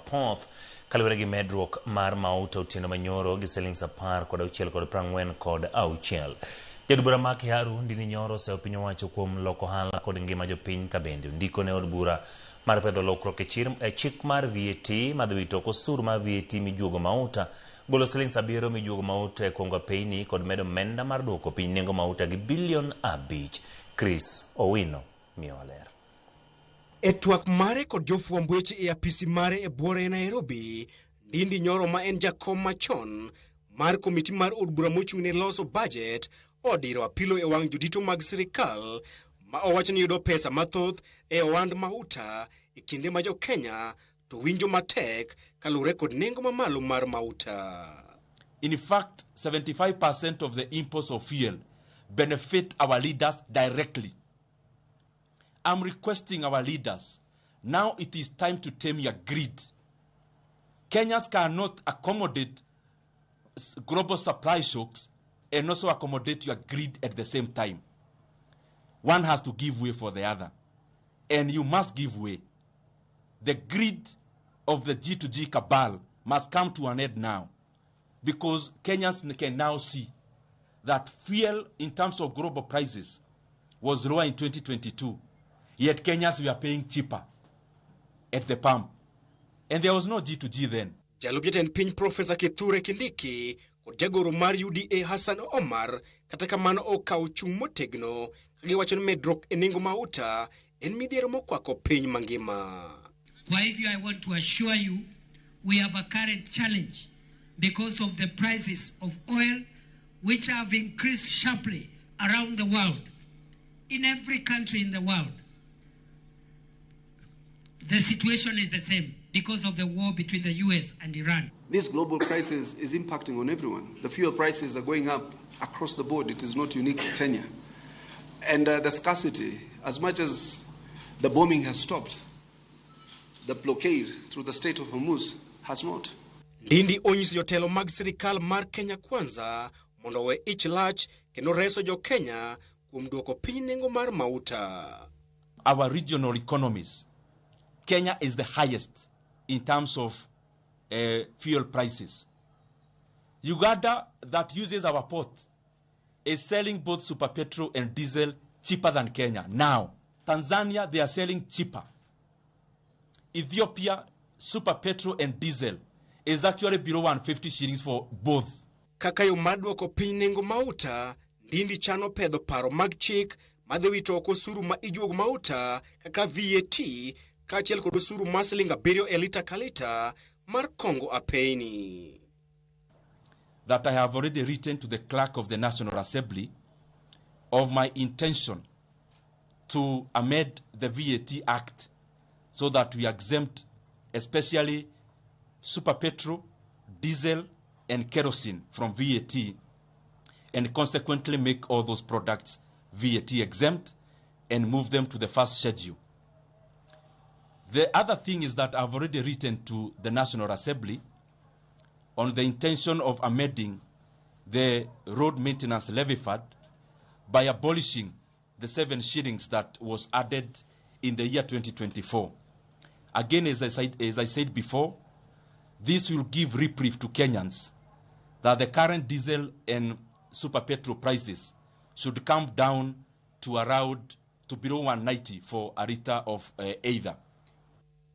mapoth kaluwore gi medruok mar mauta otieno manyoro gi silings 16 kod 46. Jaod bura ma Kiharu Ndindi Nyoro oseyo piny owacho kuom loko ohala kod ngima jopiny ka bende ondiko ne od bura mar pedho lokruok e chik mar VAT madhi wito oko osuru mar VAT mijuogo mauta, golo silings 7 mijuogo mauta e kongo apeyni kod medo omenda mar duoko piny nengo mauta gi bilion 5. Chris Owino miyowa ler. E twak mare kod jofwamb weche e apisi mare e buore Nairobi, Ndindi Nyoro ma en jakom machon mar komiti mar od bura mochung' ne loso budget odiro apilo e wang' jodito mag sirikal ma owacho ni yudo pesa mathoth e ohand mauta e kinde ma jo-Kenya to winjo matek kaluwore kod nengo mamalo mar mauta. In fact, 75% of the imports of fuel benefit our leaders directly. I'm requesting our leaders, now it is time to tame your greed. Kenyans cannot accommodate global supply shocks and also accommodate your greed at the same time. One has to give way for the other. And you must give way. The greed of the G2G cabal must come to an end now, because Kenyans can now see that fuel in terms of global prices was lower in 2022. Yet Kenyans were paying cheaper at the pump. And there was no G2G then. Jalup jatend piny Profesa Kithure Kindiki kod jagoro mar UDA Hassan Omar kata kamano okawo chung' motegno ka giwacho ni medruok e nengo mauta en midhiero mokwako piny mangima. Kwa hivyo I want to assure you we have a current challenge because of the prices of oil, which have increased sharply around the world, in every country in the world. The situation is the same because of the war between the US and Iran. This global crisis is impacting on everyone. The fuel prices are going up across the board. It is not unique to Kenya. And the scarcity, as much as the bombing has stopped, the blockade through the Strait of Hormuz has not. Ndindi onyiso jotelo mag sirikal mar Kenya Kwanza mondo owe ich lach kendo reso jo-Kenya kuom duoko piny nengo mar mauta. Our regional economies, Kenya is the highest in terms of fuel prices. Uganda, that uses our port, is selling both super petrol and diesel cheaper than Kenya now. Tanzania, they are selling cheaper. Ethiopia, super petrol and diesel is actually below 150 shillings for both. Kaka yo mar duoko piny nengo mauta, Ndindi chano pedho paro mag chik madhi wito oko osuru ma ijuogo mauta kaka VAT kaachiel kod osuru mar siling 7 e lita ka lita mar kongo apeyni. That I have already written to the clerk of the National Assembly of my intention to amend the VAT Act so that we exempt especially super petrol, diesel, and kerosene from VAT, and consequently make all those products VAT exempt and move them to the first schedule. The other thing is that I've already written to the National Assembly on the intention of amending the Road Maintenance Levy Fund by abolishing the 7 shillings that was added in the year 2024. Again, as I said before, this will give reprieve to Kenyans that the current diesel and super petrol prices should come down to around to below 190 for a liter of either.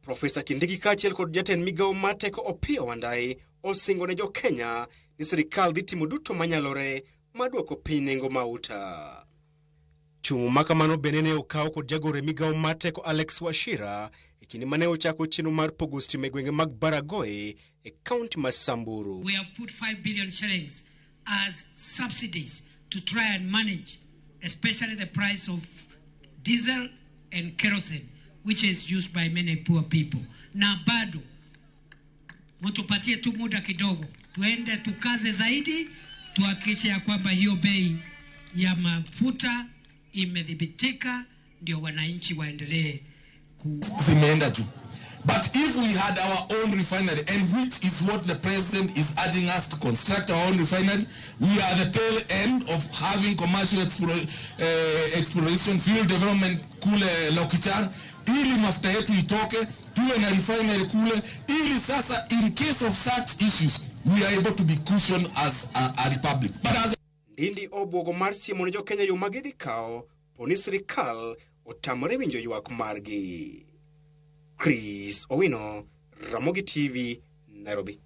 Profesa Kindiki kaachiel kod jatend migawo mar teko Opiyo Wandayi osingo ne jo-Kenya ni sirikal dhi timo duto manyalore mar duoko piny nengo mauta. Chung' ma kamano bende ne okaw kod jagoro e migawo mar teko Alex Wachira e kinde mane ochako chenro mar pogo stima e gwenge mag Baragoi e kaunti ma Samburu. We have put 5 billion shillings as subsidies to try and manage, especially the price of diesel and kerosene, which is used by many poor people. Na bado mtupatie tu muda kidogo, tuende tukaze zaidi, tuhakikishe ya kwamba hiyo bei ya mafuta imedhibitika, ndio wananchi waendelee ku Zimeenda juu. But if we had our own refinery, and which is what the president is urging us to construct our own refinery, we are the tail end of having commercial exploration, fuel development kule Lokichar, ili mafuta yetu itoke, tuwe na refinery kule, ili sasa in case of such issues, we are able to be cushioned as a republic. But as Ndindi obwogo mar siemo ne jokenya yo ma gidhi kawo po ni sirikal otamore winjo ywak margi. Chris Owino, Ramogi TV, Nairobi.